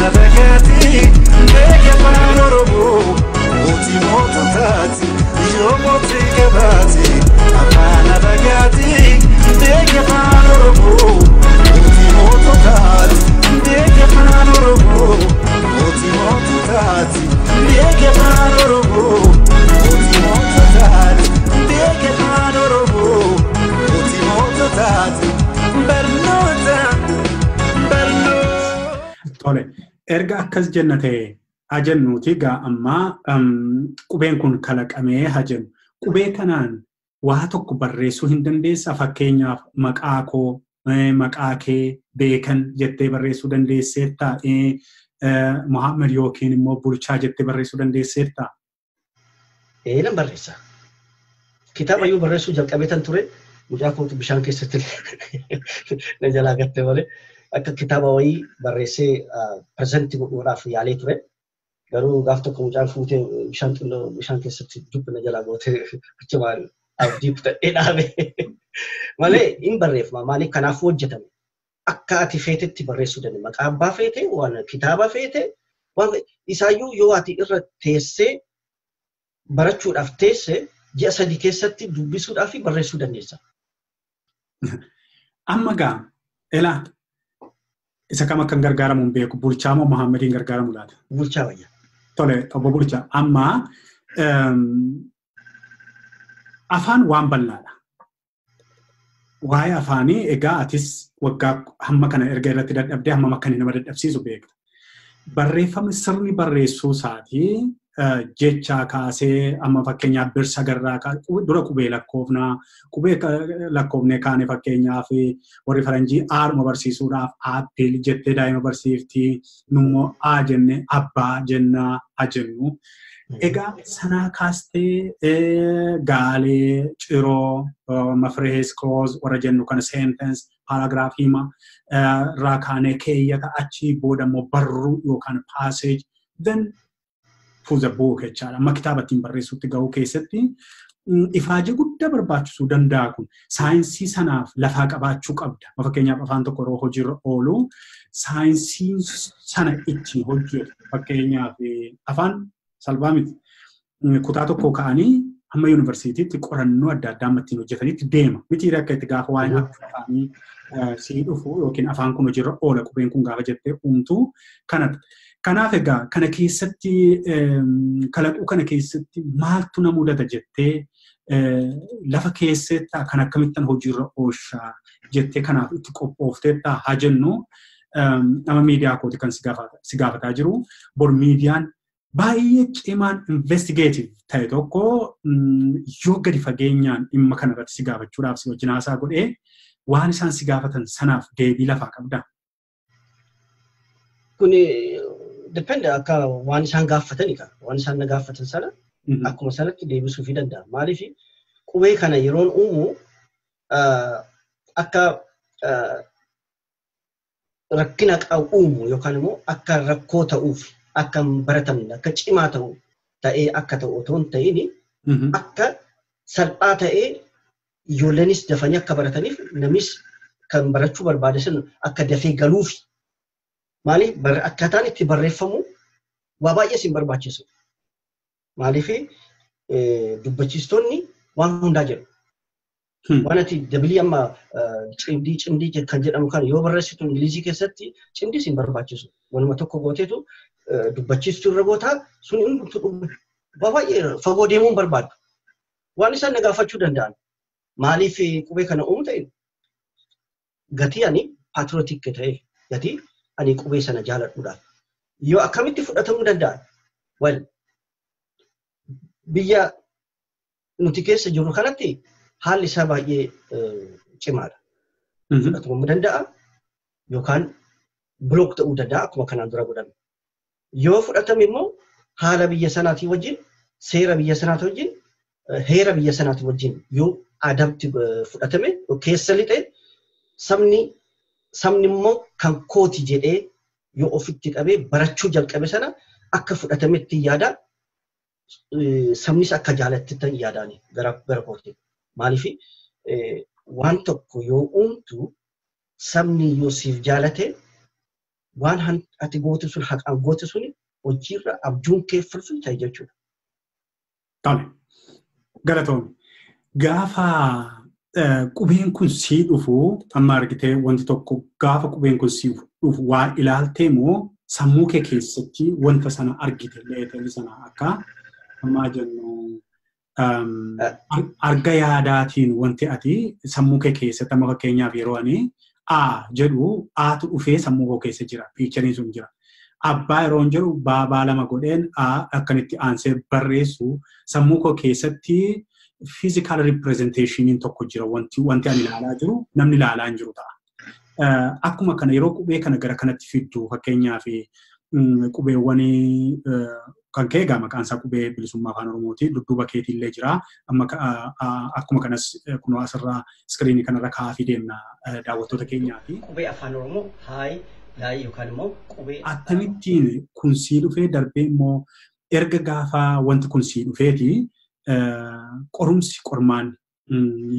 Afaan alagaati beeki afaan Oromoo mootii moototaati yoo mootii qabaate. Afaan alagaati beeki afaan Oromoo mootii moototaati beeki afaan Oromoo mootii moototaati beeki afaan Oromoo mootii moototaati beeki afaan Oromoo mootii moototaati barnoota barnoota. Tole, erga akkas jenna ta'e haa jennuuti gaa ammaa qubeen kun kalaqamee haa jennu. Qubee kanaan waa tokko barreessuu hin dandeessaa? Fakkeenyaaf maqaa koo, maqaa kee beekan jettee barreessuu dandeesseettaa? Muhammad yookiin immoo Bulchaa jettee barreessuu dandeesseettaa? Ee, nan barreessa. Kitaaba iyyuu barreessuu jalqabeetan ture. Mucaa kootu bishaan keessatti na jalaa gatte malee akka kitaaba wayii barreessee present godhuudhaaf yaalee ture. Garuu gaaf tokko mucaan fuutee bishaan xinnoo bishaan keessatti dubbi na jalaa gootee achumaan abdii kutadhee dhaabe. Malee hin barreeffama. Maaliif kanaafuu hojjetame. Akka ati feetetti barreessuu dandeenya. Maqaa abbaa feete, waan kitaaba feete, waan isaayyuu yoo ati irra teessee barachuudhaaf teesse ji'a 3 keessatti dubbisuudhaaf fi barreessuu dandeessa. Amma gaa elaa isa kam akkan gargaaramu hin beeku. Bulchaa moo Muhammadiin gargaaramu laata? Bulchaa wayya. Tole, obbo Bulchaa, amma afaan waan bal'aadha. Waa'ee afaanii egaa atis waggaa hamma kana erga irratti dadhabdee hammam akka inni nama dadhabsiisu beekta. Barreeffamni sirni barreessuu isaatii jechaa kaasee amma fakkeenyaaf birsa garraa dura qubee lakkoofnaa, qubee lakkoofnee kaane fakkeenyaaf warri faranjii aaruma barsiisuudhaaf apple jettee daa'ima barsiiftii, nummoo a jenne abbaa jennaa a jennu. Egaa sanaa kaastee gaalee, ciroo, phrase, clause warra jennu kana sentence, paragraph hima irraa kaanee keeyyata achii booda immoo barruu yookaan passage then to the book jechaadha. Amma kitaaba ittiin barreessuutti gahuu keessatti ifaajii guddaa barbaachisuu danda'a kun. Saayinsii sanaaf lafaa qabaachuu qabda. Fakkeenyaaf afaan tokko yeroo hojiirra oolu saayinsii sana ittiin hojjetu. Fakkeenyaaf afaan salphaa miti. Kutaa tokko ka'anii hamma yuunivarsiitiitti qorannoo adda addaa amma ittiin hojjetanitti deema. Miti akka itti gaafa waa'een afaanii sii dhufu yookiin afaan kun hojiirra oola qubeen kun gaafa jettee uumtu kanadha. Kanaaf egaa kana keessatti kalaquu kana keessatti maaltu na mudata jettee lafa keessettaa kan akkamittan hojiirra oolchaa jettee kanaaf itti qophoofteettaa haa jennu nama miidiyaa kooti kan si gaafataa jiru. Bor miidiyaan baay'ee cimaan investigative ta'e tokko yoo gadi fageenyaan dhimma kanarratti si gaafachuudhaaf si wajjin haasaa godhee waan isaan si gaafatan sanaaf deebii lafaa qabdaa? Kuni depend akka waan isaan gaafatanidha. Waan isaan na gaafatan sana akkuma sanatti deebisuufii danda'a. Maaliif qubee kana yeroon uumu akka rakkina qabu uumu yookaan immoo akka rakkoo ta'uuf akka hin baratamne akka cimaa ta'u ta'ee akka ta'u otoo hin ta'in akka salphaa ta'ee ijoolleenis dafanii akka barataniif namis kan barachuu barbaade sun akka dafee galuuf. Maaliif akkaataan itti barreeffamu waa baay'ee sin barbaachisu. Maaliif dubbachiistonni waan hundaa jedhu. Waan ati dabilii amma cimdii cimdii kan jedhamu kana yoo barreessitu Ingilizii keessatti cimdii sin barbaachisu. Wanuma tokko gooteetu dubbachiistuu irra gootaa sun hundumtuu dhume. Waa baay'ee fagoo deemuu hin barbaadu. Waan isaan na gaafachuu danda'an. Maaliif qubee kana uumu ta'e gatii ani patriotic ta'e gatii ani qubee sana jaaladhuudhaaf. Yoo akkamitti fudhatamuu danda'a? Well, biyya nuti keessa jirru kanatti haalli isaa baay'ee cimaadha. Fudhatamuu danda'a yookaan block ta'uu danda'a akkuma kanaan dura godhame. Yoo fudhatame immoo haala biyya sanaatii wajjin, seera biyya sanaatii wajjin, heera biyya sanaatii wajjin yoo adabti fudhatame keessa lixe sabni immoo kan kooti jedhee yoo ofitti qabee barachuu jalqabe sana akka fudhatametti yaada, sabnis akka jaalattetti yaadaani gara kooti. Maaliif waan tokko yoo uumtu sabni yoo siif jaalate Waan ati goote sun haqaan goote sun hojiirra abjuun kee fulfil ta'e jechuudha. Tole. Galatoomii. Gaafa qubeen kun sii dhufu amma argitee wanti tokko gaafa qubeen kun sii dhufu waa ilaaltee moo sammuu kee keessatti wanta sana argite leetalii sana akka ammaa jennu arga yaadaatiin wanti ati sammuu kee keessatti amma fakkeenyaaf yeroo ani A jedhu Atu dhufee sammuu koo keessa jira piichariin sun jira. Abbaa yeroo jedhu baabaa lama godheen A akkanitti aansee barreessu sammuu koo keessatti physical representationiin tokko jira wanti ani ilaalaa jiru namni ilaalaa hin jiru ta'a. Akkuma kana yeroo qubee kana gara kanatti fiddu fakkeenyaaf qubeewwan kan kee egaa maqaan isaa qubee bilisummaa afaan Oromooti dudduuba keetiillee jira. Amma akkuma kanas kunoo asirraa iskiriinii kanarra kaa'aa deemna daawwattoota keenyaati. Qubee afaan Oromoo haayi laayii yookaan immoo qubee. Akkamittiin kun sii dhufee darbee immoo erga gaafa wanti kun sii dhufeeti qorumsi qormaan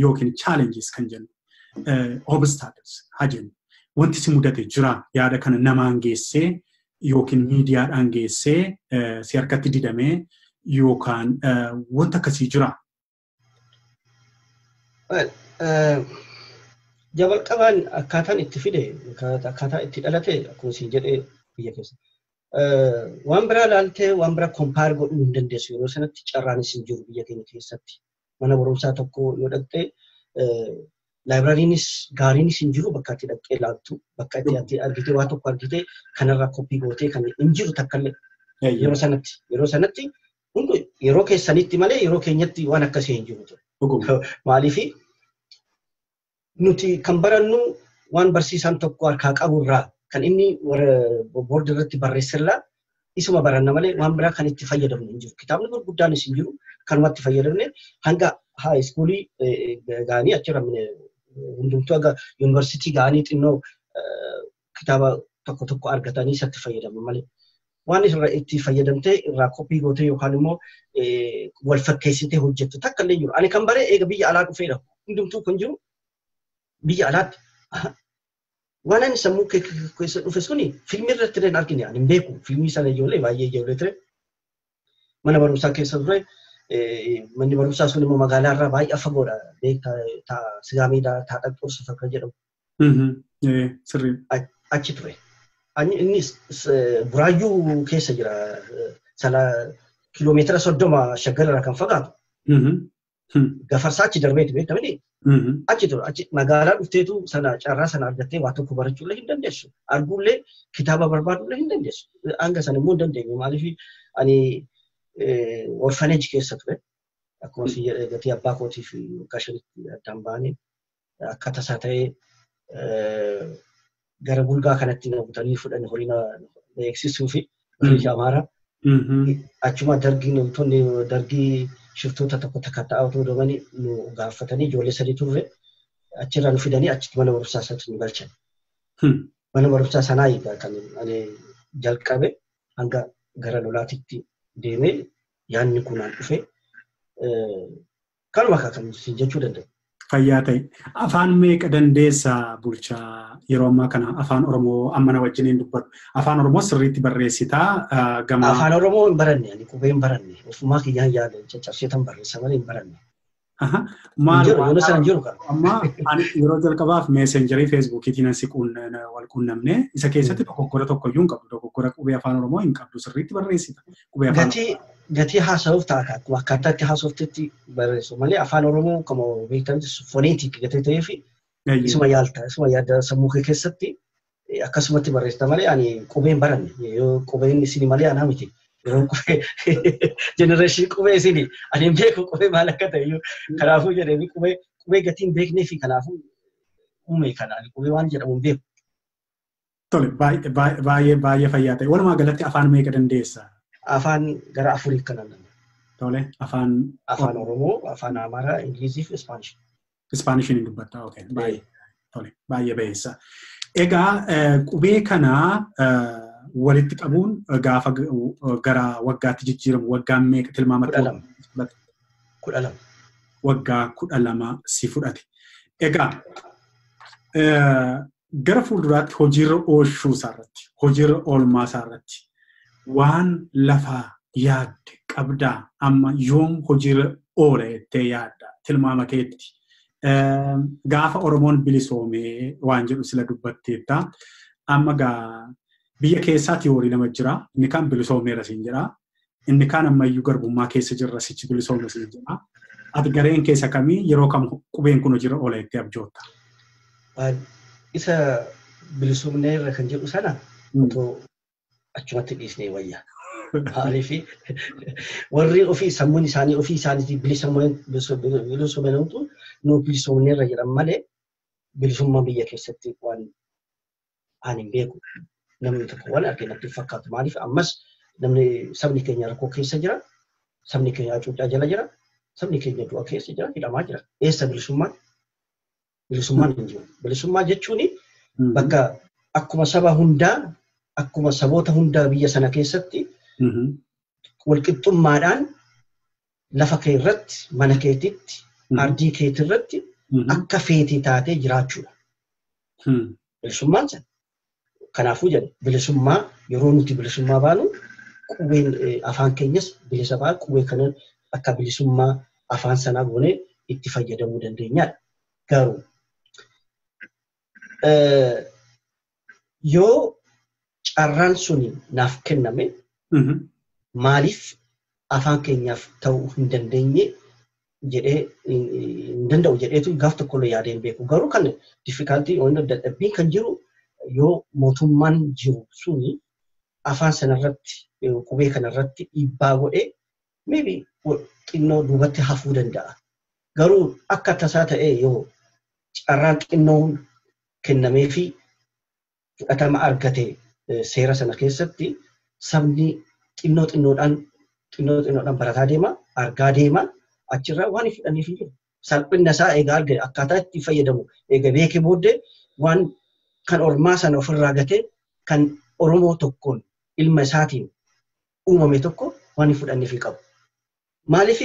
yookiin challenges kan jennu obstacles haa jennu wanti si mudate jira yaada kana namaan geessee yookiin miidiyaadhaan geessee si harkatti didamee yookaan wanta akkasii jira. Jalqabaan akkaataan itti fide akkaataa itti dhalate akkuma siin jedhee biyya keessa. Waan biraa ilaaltee waan biraa compare godhuu hin dandeessu yeroo sanatti carraanis hin jiru biyya keenya keessatti. Mana barumsaa tokko yoo dhaqxee laayibrariinis gaariinis hin jiru bakka itti dhaqxee ilaaltu bakka itti argitee waa tokko argitee kanarraa koppii gootee kan hin jiru takkallee yeroo sanatti hundi yeroo keessanitti malee yeroo keenyatti waan akkasii hin jiru ture. Maaliif nuti kan barannu waan barsiisaan tokko harkaa qaburraa kan inni boordi irratti barreessirraa isuma baranna malee waan biraa kan itti fayyadamnu hin jiru. Kitaabni gurguddaanis hin jiru kanumatti fayyadamne hanga haa iskuulii ga'anii achirra hundumtuu haga yuunivarsiitii ga'anii xinnoo kitaaba tokko tokko argatanii isatti fayyadamu malee. Waan irra itti fayyadamtee irraa koppii gootee yookaan immoo wal fakkeessitee hojjettu takka illee jiru. Ani kan baree eega biyya alaa dhufeedha. Hundumtuu kan jiru biyya alaatti. Waan ani sammuu keessa dhufe suni fiilmii irratti illee argine ani hin beeku. Fiilmii sana ijoollee baay'ee ijoollee ture. Mana barumsaa keessa ture. Manni barumsaa sun immoo magaalaa irraa baay'ee fagoodha. Beektaa sigaa miidhaa taadha xursu fakka jedhamu. Sirrii. Achi ture. Innis Buraayyuu keessa jira. Kiiloomeetira 30 Shaggar irraa kan fagaatu. Gafarsaa achi darbeeti beektamini. Achi ture. Achi magaalaa dhufteetu sana carraa sana argattee waa tokko barachuullee hin dandeessu. Arguullee kitaaba barbaaduullee hin dandeessu. Hanga sana immoo hin dandeenyu. Maaliif ani orphanage keessa ture. Akkuma si jedhe gatii abbaa kootii fi waggaa 5tti addaan baanee akka tasaa ta'ee gara bulgaa kanatti na butanii fudhanii horii na eegsisuu fi horii Amaaraa. Achuma dargii namtonni dargii shiftoota tokko takka ta'aa otoo deemanii nu gaafatanii ijoollee sadii turre achirraa nu fidanii achitti mana barumsaa sanatti nu galchan. Mana barumsaa sanaa egaa kan ani jalqabe hanga gara lolaatitti deemee yaadni kunaan dhufe kanuma kan jechuu danda'u. Fayyaa ta'e. Afaan meeqa dandeessaa bulchaa yeroo ammaa kana afaan Oromoo amma na wajjiniin dubbatu. Afaan Oromoo sirriitti barreessitaa gama. Afaan Oromoo hin baranne ani qubee hin baranne ofumaa kiyyaan yaada caccabseetan barreessa malee hin baranne. Maal amma ani yeroo jalqabaaf meesenjarii feesbuukiitiin asi wal quunnamne isa keessatti dogoggora tokkoyyuu hin qabdu dogoggora qubee afaan Oromoo hin qabdu sirriitti barreessita. Qubee afaan Gatii haasa'uuf ta'a akkuma akkaataa itti haasoftetti barreessu malee afaan Oromoo akkuma beektan foneetik gatii ta'ee fi isuma yaalta isuma yaada sammuu kee keessatti akkasumatti barreessita malee ani qubee hin baranne yoo qubeen isin malee anaa miti. Yeroo qubee jenereeshinii qubee isin ani hin beeku qubee maal akka ta'e iyyuu kanaafuu jedhee qubee gatii hin beeknee fi kanaafuu uume kana ani qubee waan jedhamu hin beeku. Tole baay'ee baay'ee fayyaa ta'e walumaa galatti afaan meeqa dandeessa? Afaan gara afurii kanan danda'u. Tole afaan Afaan Oromoo, afaan Amaaraa, Ingilizii fi Ispaanish. Ispaanishii ni dubbatta okay baay'ee tole baay'ee bayeessa. Egaa qubee kana walitti qabuun gaafa gara waggaatti jijjiiramu waggaan meeqa tilmaamatti? 12. Waggaa 12 si fudhate. Egaa Gara fuulduraatti hojiirra oolchuu isaarratti, hojiirra oolmaa isaarratti waan lafaa yaadde qabdaa amma yoom hojiirra oola jettee yaadda tilmaama keetti. Gaafa Oromoon bilisoomee waan jedhu sila dubbatteetta. Amma gaa biyya keessaa tiyoorii lama jira. Inni kaan bilisoomeera siin jedha. Inni kaan ammayyuu garbummaa keessa jirra sichi bilisoome siin jedha. Ati gareen keessa kamii yeroo kam qubeen kun hojiirra oola jettee abjootta? Isa bilisoomneerra kan jedhu sana otoo achumatti dhiisnee wayya. Maaliif warri ofii sammuun isaanii ofii isaaniitii bilisoomneetu nu bilisoomneerra jedhan malee bilisummaa biyya keessatti waan ani hin beeku. Namni tokko waan arge natti fakkaatu. Maaliif ammas namni sabni keenya rakkoo keessa jira, sabni keenya hacuuccaa jala jira, sabni keenya du'a keessa jira, hidhamaa jira. Eessa bilisummaan? Bilisummaan hin jiru. Bilisummaa jechuun bakka akkuma saba hundaa, akkuma saboota hundaa biyya sana keessatti walqixxummaadhaan lafa kee irratti, mana keetitti, ardii keetirratti akka feetii taatee jiraachuudha. Bilisummaan sana. Kanaafuu jedhe bilisummaa yeroo nuti bilisummaa baanu qubeen afaan keenyas bilisa ba'a qubee kana akka bilisummaa afaan sanaa goonee itti fayyadamuu dandeenyaadha. Garuu yoo carraan suni naaf kenname maaliif afaan keenyaaf ta'uu hin dandeenye jedhee hin danda'u jedheetu gaaf tokkollee yaadee hin beeku. Garuu kan difficulty dadhabbiin kan jiru yoo mootummaan jiru suni afaan sanarratti qubee kanarratti dhiibbaa godhee maybe xinnoo duubatti hafuu danda'a. Garuu akka tasaa ta'ee yoo carraan xinnoon kennamee fi fudhatama argate seera sana keessatti sabni xinnoo xinnoodhaan barataa deema, argaa deema, achirraa waan fudhaniif hin jiru. Salphina isaa egaa argate akkaataa itti fayyadamu egaa beekee booddee waan kan ormaa sana ofirraa gatee kan Oromoo tokkoon ilma isaatiin uumame tokko waan hin fudhanneef hin qabu. Maaliif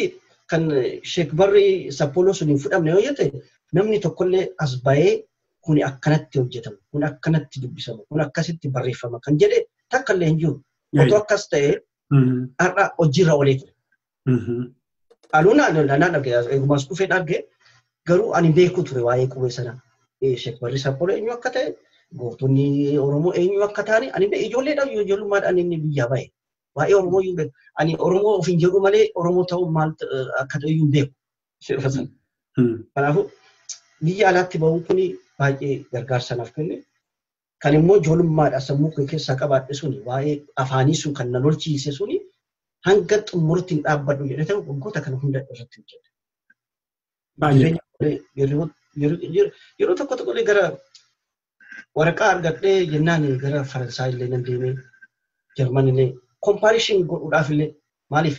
kan Sheek Barri Sappooloo sun hin fudhamne yoo jette namni tokkollee as bahee kun akkanatti hojjetama, kun akkanatti dubbisama, kun akkasitti barreeffama kan jedhe takkallee hin jiru. Otoo akkas ta'e har'a hojiirra oolee ture. Aluun naan arge eegumas dhufeen arge garuu ani beeku ture waa'ee qubee sana. Sheek Barri Sappooloo eenyu akka ta'e gootonni Oromoo eenyu akka ta'an ani ijoolleedhaan ijoollummaadhaan inni biyyaa bahe. Waa'ee Oromoo iyyuu beeku. Ani Oromoo of hin jedhu malee Oromoo ta'uu maal akka ta'e iyyuu hin beeku. Kanaafuu biyya alaatti bahuun kun baay'ee gargaarsa naaf kenne. Kan immoo ijoollummaadhaan sammuu kee keessaa qabaadhe suni waa'ee afaanii sun kan na lolchiise suni hanga xumuritti hin dhaabbadhu jedhee ta'u waggoota kana hunda irratti hojjedhe. Yeroo tokko tokkollee gara waraqaa argadhee jennaan gara Faransaay illee nan deemee Jarman illee comparison godhuudhaaf illee maaliif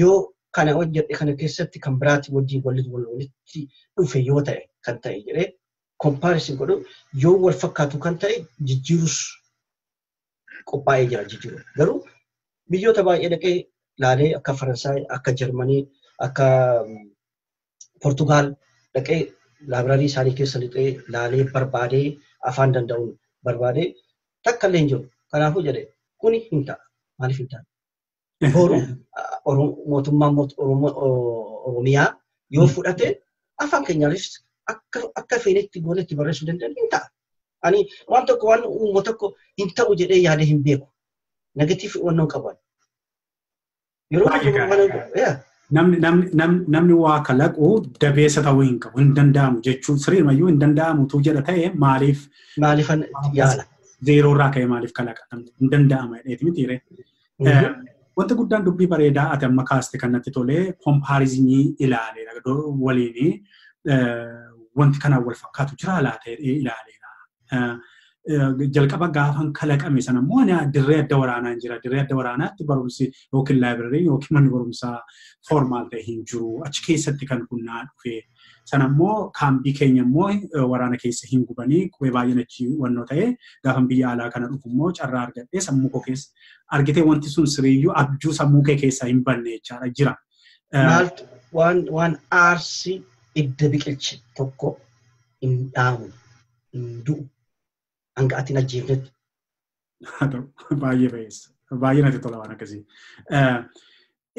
yoo kana hojjedhe kana keessatti kan biraatti wajjin walitti dhufe yoo ta'e kan ta'e jedhee comparison godhu yoo wal fakkaatu kan ta'e jijjiirus qophaa'ee jira jijjiiru. Garuu biyyoota baay'ee dhaqee laalee akka Faransaay, akka Jarmanii, akka Portugaal dhaqee laabrarii isaanii keessa lixee laalee barbaadee afaan danda'uun barbaadee takka illee hin jiru. Kanaafuu jedhe kuni hin ta'a. Maaliif hin ta'a? Boru mootummaan Oromiyaa yoo fudhate afaan keenyaanis akka feenetti goonetti barreessuu danda'an hin ta'a. Ani waan tokko waan uumu tokko hin ta'u jedhee yaadee hin beeku. Negatiif wannan qaban. Namni waa kalaqu dabeessa ta'uu hin qabu, hin danda'amu jechuun sirriimayyuu hin danda'amu tu jedha ta'e maaliif maaliifan yaala? Zeeroo irraa ka'ee maaliif kalaqa? Hin danda'ama jedheeti miti ree. Wanti guddaan dubbii bareedaa ati amma kaaste kan natti tolee kompaarizinii ilaaleera waliin wanti kanaan wal fakkaatu jira laata jedhee ilaaleera. Jalqaba gaafan kalaqame sana immoo ani dirree adda waraanaan jira. Dirree adda waraanaatti barumsi yookiin laayibrariin yookiin manni barumsaa formaal ta'e hin jiru. Achi keessatti kan kun naa dhufe. Sana immoo kaambii keenya immoo waraana keessa hin gubanii qubee baay'een achi wannoo ta'e gaafan biyya alaa kana dhufu immoo carraa argadhee sammuu koo keessa argitee wanti sun siriiyyuu abjuu sammuu kee keessaa hin banne jechaadha jira. Maaltu waan aarsi idda biqilche tokko hin dhaamu, hin du'u. Hanga ati hin ajjeefnetti. Haa ta'u, baay'ee bayeessa. Baay'ee natti tola waan akkasii.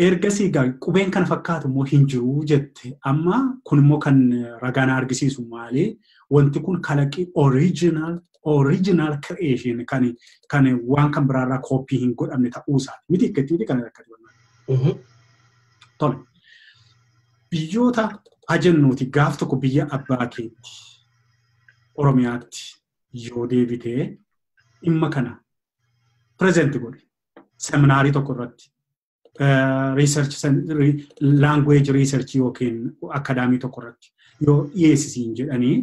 Ergasii egaa qubeen kana fakkaatu immoo hin jiru jette. Amma kun immoo kan ragaan argisiisu maali? Wanti kun kalaqii original creation kan waan kan biraarraa kooppii hin godhamne ta'uu isaati. Miti akkatti miti kana akkatti barbaadu. Tole. Biyyoota ajennuuti gaaf tokko biyya abbaa keetti Oromiyaatti yoo deebitee dhimma kana present godhe seminaarii tokko irratti research language research yookiin akaadaamii tokko irratti yoo dhiyeessisiin jedhanii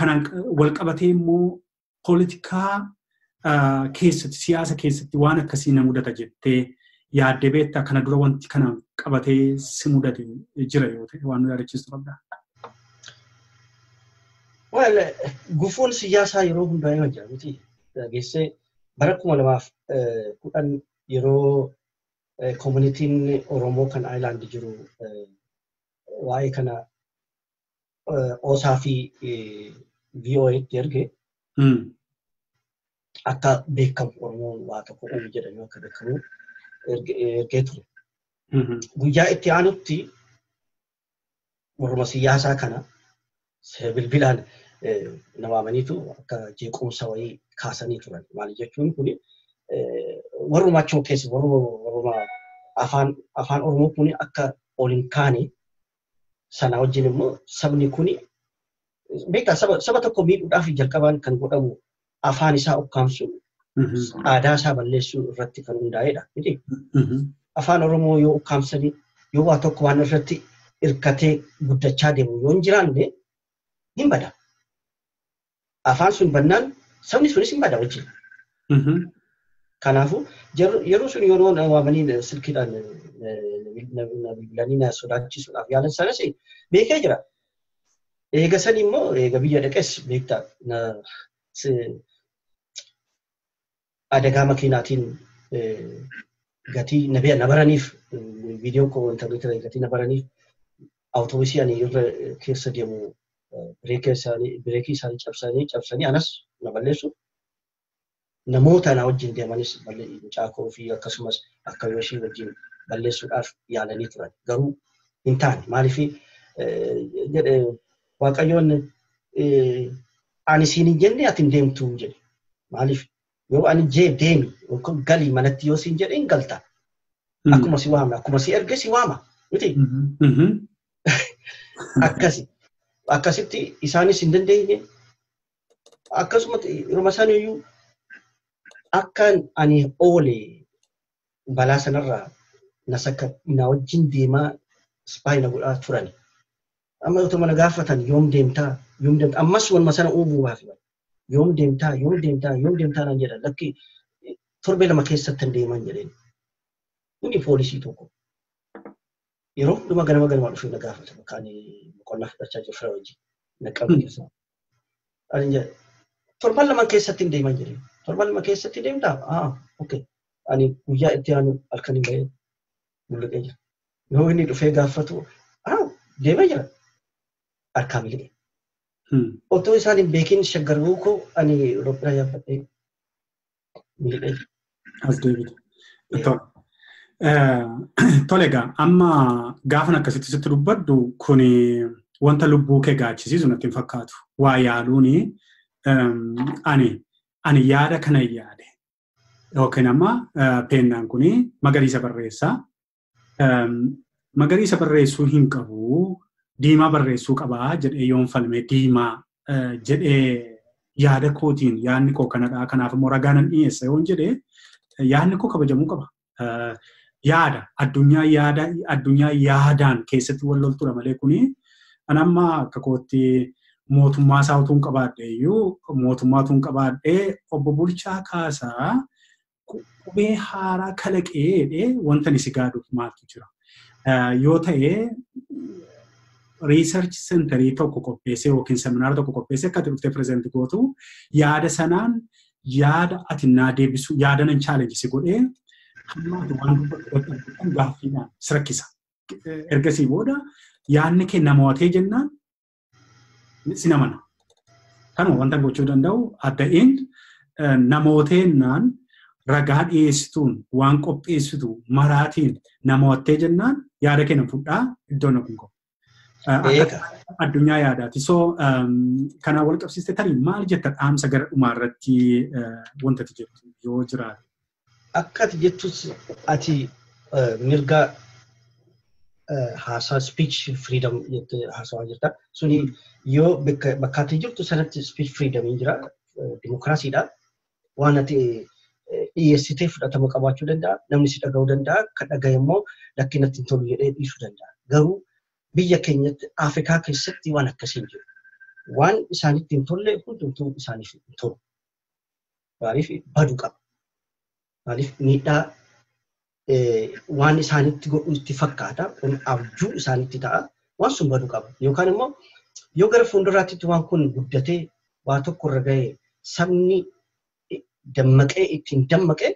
kanaan wal qabatee immoo poolitikaa keessatti siyaasa keessatti waan akkasii na mudata jettee yaaddee beektaa? Kana dura wanti kana qabatee si mudate jira yoo ta'e waan nu yaadachiistu qabdaa? Well, gufuun siyaasaa yeroo hundaa yoo jira miti. Geessee bara 2010 yeroo communityn Oromoo kan Aayilaand jiru waa'ee kana OSA fi VOA'tti erge akka beekamu Oromoon waa tokko uumu jedhanii akka beekamu ergee ture. Guyyaa itti aanutti warruma siyaasaa kana bilbilaan na waamaniitu akka jeequmsa wayii kaasanii turan. Maali jechuun kuni warruma achuma keessa warruma afaan Oromoo kuni akka ol hin kaane sana wajjin immoo sabni kuni beektaa saba tokko miidhuudhaaf jalqabaan kan godhamu afaan isaa ukkaamsuu, aadaa isaa balleessuu irratti kan hundaa'edha. Miti? Afaan Oromoo yoo ukkaamsanii yoo waa tokko waan irratti hirkatee guddachaa deemu yoo hin jiraanne hin bada. Afaan sun bannaan sabni sunis hin bada wajjin. Kanaafuu yeroo sun yeroo na waamanii silkiidhaan na bilbilanii na sodaachisuudhaaf yaalan sanas beekee jira. Eega san immoo eega biyya dhaqes beektaa adagaa makiinaatiin gatii na baraniif viidiyoon koo intarneetii gatii na baraniif awutoobisii ani irra keessa deemu bireekii isaanii cabsanii anas na balleessu. Namoota na wajjin deemanis mucaa koo fi akkasumas akka ishee wajjin balleessuudhaaf yaalanii turan. Garuu hin taane. Maaliif jedhe Waaqayyoon ani siin hin jenne ati hin deemtu jedhe. Maaliif yoo ani jee deemi yookaan galii manatti yoo siin jedhe hin galta. Akkuma si waamna, akkuma si erge si waama. Miti? Akkasi. Akkasitti isaanis hin dandeenye. Akkasuma yeroo isaan iyyuu akka ani oole balaa sanarraa na wajjin deemaa spy na godhaa turan. Amma otoo na gaafatan yoom deemtaa yoom deemtaa ammas wanuma sana uumuu baaf yoom deemtaa yoom deemtaa yoom deemtaa naan jedhan lakki torbee 2 keessatti hin deeman jedheen. Kuni poolisii tokko. Yeroo hundumaa ganama ganama dhufee na gaafata bakka ani boqonnaa fudhachaa jiru fira wajjin na qabu keessa. Ani jedhe torban 2 keessatti hin deeman jedheen. Torban 2 keessatti deemtaa? Ah, okay. Ani guyyaa itti aanu halkan hin bahee mul'atee jira. Yoo inni dhufee gaafatu, ah, deemee jira. Harkaa miliqe. Otoo isaan hin beekin shaggaruu koo ani Itoophiyaa yaabbadhee miliqee jira. As deebite. Tole egaa amma gaafan akkasitti sitti dubbaddu kuni wanta lubbuu kee gaachisiisu natti hin fakkaatu. Waa yaaluuni ani yaada kana yaade. Yookiin amma peennaan kuni magariisa barreessaa. Magariisa barreessuu hin qabu, diimaa barreessuu qabaa jedhee yoon falme diimaa jedhee yaada kootiin yaadni koo kanadha. Kanaaf immoo ragaa nan dhiyeessa yoon jedhee yaadni koo kabajamuu qaba. Yaada addunyaa yaada addunyaa yaadaan keessatti wal loltuudha malee kuni an amma akka kootti mootummaa isaa utuu hin qabaadhe iyyuu mootummaa utuu hin qabaadhe obbo Bulchaa Kaasaa qubee haaraa kalaqee jedhee wanta ani si gaaduuf maaltu jira. Yoo ta'e research centerii tokko qopheessee yookiin seminaara tokko qopheessee akka ati dhuftee present gootu yaada sanaan yaada ati naa deebisu yaada nan challenge si godhee hamma ati waan dubbattu dadhabdu gaaffiidhaan si rakkisa. Ergasii booda yaadni kee namootee jennaan si namana. Kanuma wanta gochuu danda'u at the end namooteenaan ragaa dhiyeessituun waan qopheessitu maraatiin namoottee jennaan yaada kennan fudhaa iddoon kun qabu. Addunyaa yaadaati. So kanaan wal qabsiiste tarii maal jetta dhaamsa gara dhumaa irratti wanta ati jettu yoo jiraate? Akka ati jettus ati mirga haasaa speech freedom jettee haasawaa jirta. Suni yoo bakka ati jirtu sanatti speech freedom hin jira. Dimokiraasiidha. Waan ati dhiyeessitee fudhatama qabaachuu danda'a. Namni si dhaga'uu danda'a. Kan dhaga'e immoo lakki natti hin tolu jedhee dhiisuu danda'a. Garuu biyya keenyatti Afrikaa keessatti waan akkasii hin jiru. Waan isaanitti hin tolle hundumtuu isaaniif hin tolu. Maaliif baduu qaba. Maaliif miidhaa waan isaanitti godhu itti fakkaata. Kun abjuu isaanitti ta'a. Waan sun baduu qaba. Yookaan immoo yoo gara fuulduraatti waan kun guddatee waa tokko irra ga'ee sabni dammaqee ittiin dammaqee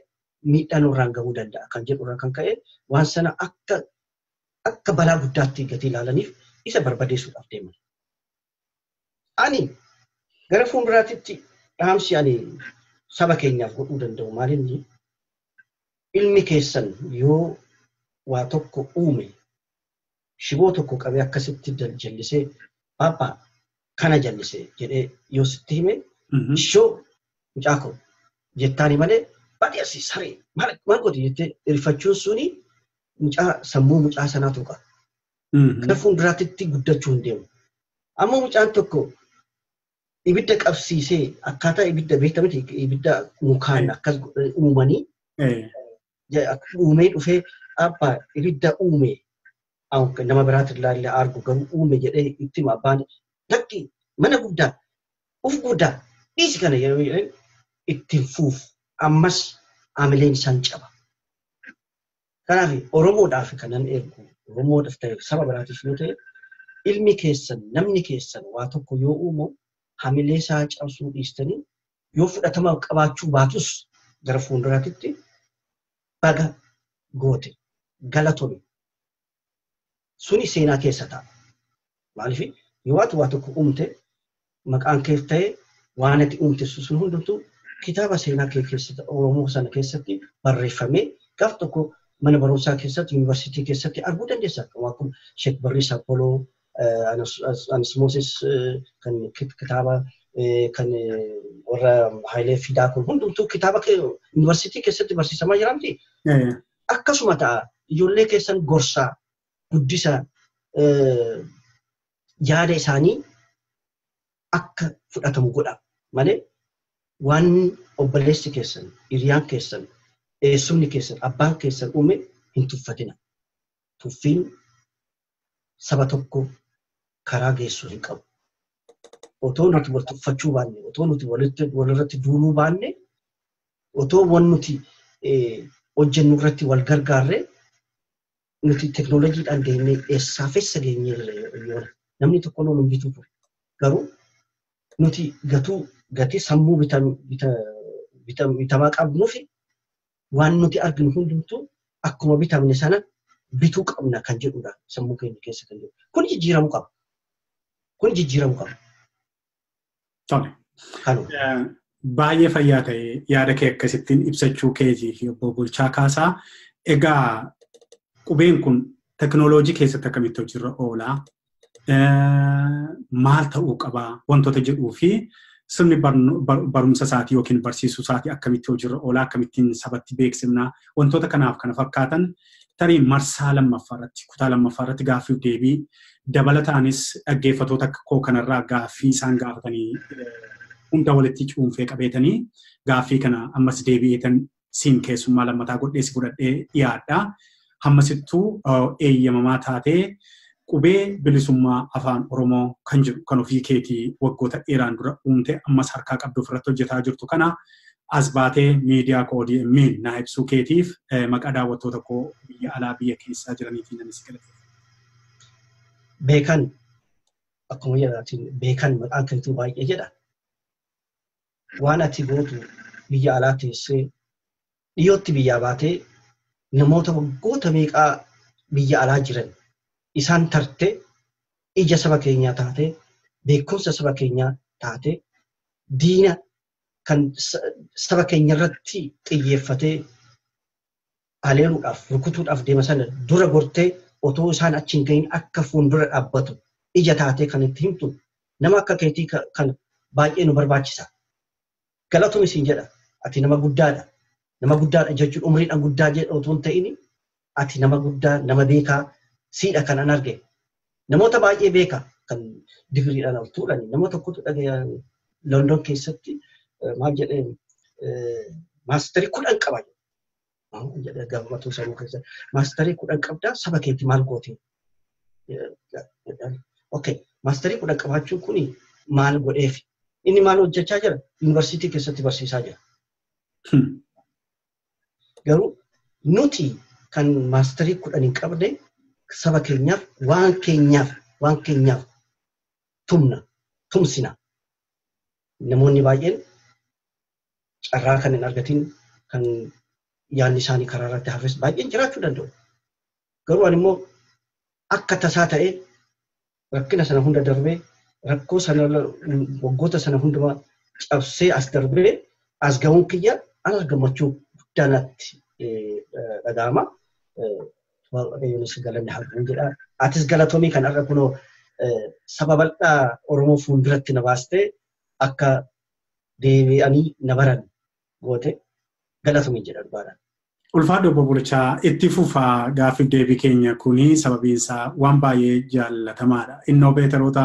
miidhaa nurraan gahuu danda'a kan jedhu irraa kan ka'e waan sana akka balaa guddaatti gatii ilaalaniif isa barbadeessuudhaaf deeman. Ani gara fuulduraatti dhaamsi ani saba keenyaaf godhuu danda'u maalinni ilmi keessan yoo waa tokko uume shiboo tokko qabee akkasitti jallisee paappaa kana jallisee jedhee yoo sitti hime ishoo mucaa koo jettaani malee badii asii saree maal gooti jettee irrifachuun suni mucaa sammuu mucaa sanaa tuqa. Gara fuulduraatti guddachuu hin deemu. Amma mucaan tokko ibidda qabsiisee akkaataa ibidda beektamti ibidda mukaan akkas uumanii uumee dhufee abbaa ibidda uume nama biraatti ilaalle argu garuu uume jedhee itti hima abbaan lakki mana guddaa uf guddaa dhiisi kana yeroo jedhan ittiin fuuf ammas amileen isaan caba. Kanaaf Oromoodhaaf kanan ergu Oromoodhaaf ta'e saba biraatiif yoo ta'e ilmi keessan namni keessan waa tokko yoo uumu hamilee isaa cabsuu dhiistanii yoo fudhatama qabaachuu baatus gara fuulduraatti baga goote galatoomi. Suni seenaa keessa ta'a. Maaliif yoo ati waa tokko uumte maqaan keef ta'e waan ati uumte sun hundumtuu kitaaba seenaa kee keessatti Oromoo sana keessatti barreeffamee gaaf tokko mana barumsaa keessatti yuunivarsiitii keessatti arguu dandeessa. Akkuma Sheek Barriisaa Poloo, Anismoosis kan kitaaba kan warra Hayilee Fidaa kun hundumtuu kitaaba yuunivarsiitii keessatti barsiisamaa jira miti. Akkasuma ta'a ijoollee keessan gorsaa guddisaa yaada isaanii akka fudhatamu godha malee waan obboleessi keessan, hiriyaan keessan, eessumni keessan, abbaan keessan uume hin tuffatina. Tuffiin saba tokko karaa geessuu hin qabu. Otoo nuti wal tuffachuu baanne, otoo nuti walirratti duuluu baanne, otoo wan nuti hojjennu irratti wal gargaarre nuti teknooloojiidhaan deemnee eessaaf eessa geenyee yoona. Namni tokko nu hin bituu ture. Garuu nuti gatii sammuu bitamaa qabnuuf waan nuti arginu hundumtuu akkuma bitamne sana bituu qabna kan jedhudha sammuu keenya keessa kan jedhu. Kun jijjiiramuu qaba. Kun jijjiiramuu qaba. Tole. Baay'ee fayyaa ta'e yaada kee akkasittiin ibsachuu keetii fi obbo Bulchaa Kaasaa. Egaa qubeen kun teknooloojii keessatti akkamitti hojiirra oolaa? Maal ta'uu qabaa? Wantoota jedhuu fi sirni barumsa isaatii yookiin barsiisuu isaatii akkamitti hojiirra oolaa? Akkamittiin sabatti beeksifnaa? Wantoota kanaaf kana fakkaatan tarii marsaa lammaffaa irratti kutaa lammaffaa irratti gaaffiif deebii dabalataanis dhaggeeffattoota akka koo kanarraa gaaffii isaan gaafatanii hunda walitti cuunfee qabeetanii gaaffii kana ammas deebi'eetan siin keessummaa lammataa godhee si fudhadhee dhiyaadha. Hammasittuu eeyyamamaa taatee qubee bilisummaa afaan Oromoo kan jedhu kan ofii keetii waggoota dheeraan dura uumte ammas harkaa qabdu ofirratti hojjetaa jirtu kana as baatee miidiyaa koo ODM'n naa ibsuu keetiif maqaa daawwattoota koo biyya alaa biyya keessaa jiraniitiin anis galateeffadha. Beekan akkuma jedhaatiin beekan maqaan keetuu baay'ee jedha. Waan ati gootu biyya alaa teessee dhiyootti biyyaa baatee namoota waggoota meeqaa biyya alaa jiran isaan tarte ija saba keenyaa taate beekumsa saba keenyaa taate Diina kan saba keenya irratti xiyyeeffatee haleeluudhaaf rukutuudhaaf deema sana dura gortee otoo isaan achi hin gahin akka fuuldura dhaabbatu ija taatee kan itti himtu nama akka keetii kan baay'ee nu barbaachisa. Galatoom isin jedha, ati nama guddaadha. Nama guddaadha jechuun umriidhaan guddaa jedha otoo hin ta'in ati nama guddaa nama beekaa siidha kan an arge. Namoota baay'ee beeka kan digiriidhaan ol tuudhani. Nama tokkotu dhagaya London keessatti maal jedhee maasterii 10 qaba jedhe gaafatu sammuu keessa. Maasterii 10 qabdaa saba keetti maal goote? Okay, maasterii 10 qabaachuun kuni maal godheef? Inni maal hojjechaa jira? Yuunivarsiitii keessatti barsiisaa jira. Garuu nuti kan maasterii 10 hin qabne saba keenyaaf waan keenyaaf tumna tumsina. Namoonni baay'een carraa kan hin argatin kan yaadni isaanii karaa irratti hafes baay'een jiraachuu danda'u. Garuu ani immoo akka tasaa ta'ee rakkina sana hunda darbee rakkoo sana waggoota sana hundumaa cabsee as darbee as ga'uun kiyya anas gammachuu guddaa natti dhaga'ama. Waaqayyoonis galanni haa ga'u jedha. Atis galatoomii kan har'a kunoo saba bal'aa Oromoo fuulduratti na baastee akka deebi'anii na baran goote galatoomii jedha dhugaadhaan. Ulfaadho Obbo Bulchaa, itti fufaa gaaffiif deebii keenya kuni sababiin isaa waan baay'ee jaallatamaadha. Innoveetaroota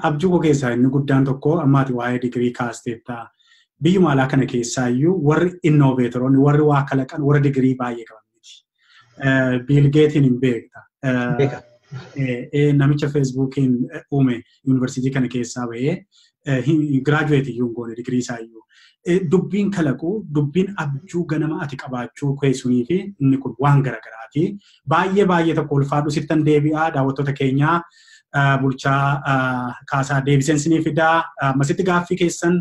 abjuu koo keessaa inni guddaan tokko ammaati waa'ee digirii kaasteetta. Biyyuma alaa kana keessaa iyyuu warri innoveetaroonni warri waa kalaqan warra digirii baay'ee qaban miti. Biil Geetiin hin beekta. Beeka. Namicha Feesbuukiin uume yuunivarsiitii kana keessaa bahee giraajuweetii iyyuu hin goone digirii isaa iyyuu. Dubbiin kalaquu, dubbiin abjuu ganama ati qabaachuu keessunii fi inni kun waan garagaraati. Baay'ee baay'ee tokko ulfaadhu sittan deebi'aa daawwattoota keenyaa Bulchaa Kaasaa deebiseen isinii fidaa. Ammasitti gaaffii keessan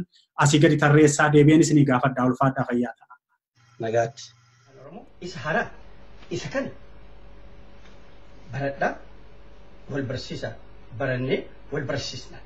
asii gadi tarreessaa deebi'een isinii gaafadhaa ulfaadhaa fayyaa ta'a. Nagaatti. Isa haaraa, isa kana baradhaa wal barsiisa, barannee wal barsiisna.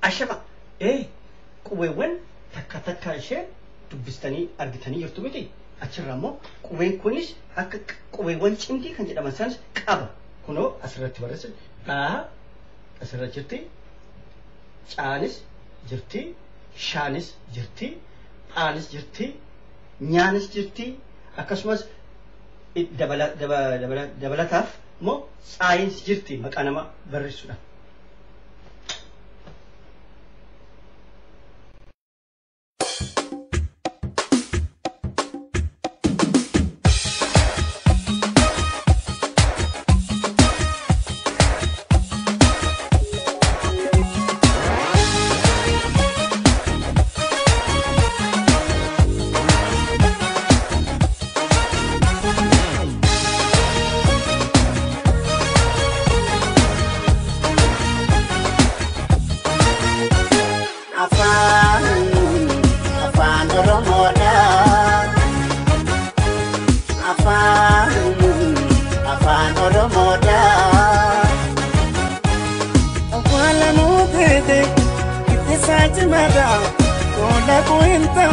Ashama, qubeewwan takka takka ishee dubbistanii argitanii jirtu miti. Achirraa immoo qubeen kunis akka qubeewwan cimdii kan jedhaman sanas qaba. Kunoo asirratti barreessa. Dhaa asirra jirti. Caanis jirti. Shaanis jirti. Phaanis jirti. Nyaanis jirti. Akkasumas dabalataaf immoo tsaayinis jirti maqaa nama barreessuudha. Mada, kola kuinta,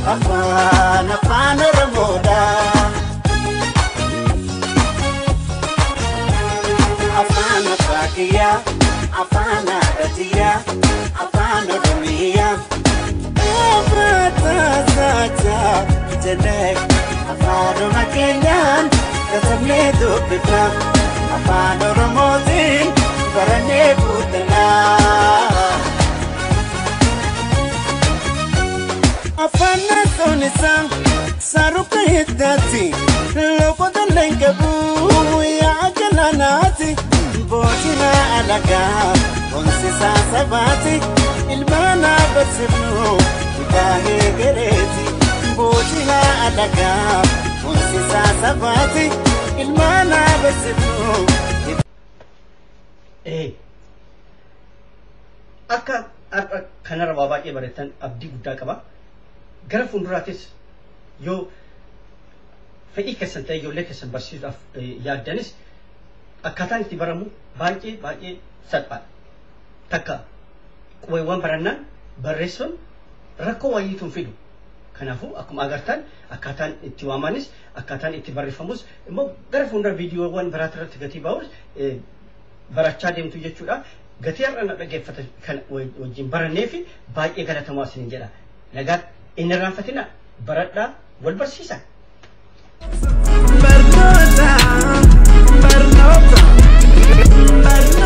Afaan afaan Oromoodha. Afaan abbaa kiyyaa, afaan haadha tiyyaa, afaan Oromiyaa. Afaan jennee afaanuma keenyaan katabnee dubbifna. Afaan Oromootiin barannee guddannaa. Afaan naassoon isaa saaruka hiddaati. Loqota leenqabu yaa galaanaati. Bootina alagaa onsisaa sabaati. Ilmaana barsiifnu baahee gareeti. Bootina alagaa onsisaa sabaati. Ilmaana barsiifnu. Akka har'a kanarra waa baay'ee barattan abdii guddaa qaba. Gara fuulduraattis yoo fedhii keessan ta'e ijoollee keessan barsiisuudhaaf yaaddanis akkaataan itti baramu baay'ee baay'ee salphaadha. Takka qubeewwan barannaan barreessuun rakkoo wayiitu hin fidu. Kanaafuu akkuma agartan akkaataan itti waamanis akkaataan itti barreeffamus immoo gara fuuldura viidiyoowwan biraati irratti gatii ba'us barachaa deemtu jechuudha. Gatii har'a na dhaggeeffatan kan wajjin barannee fi baay'ee galatamaa isiniin jedha. Nagaa hin irraanfatina, baradhaa, wal barsiisa. Barnoota, barnoota, barnoota.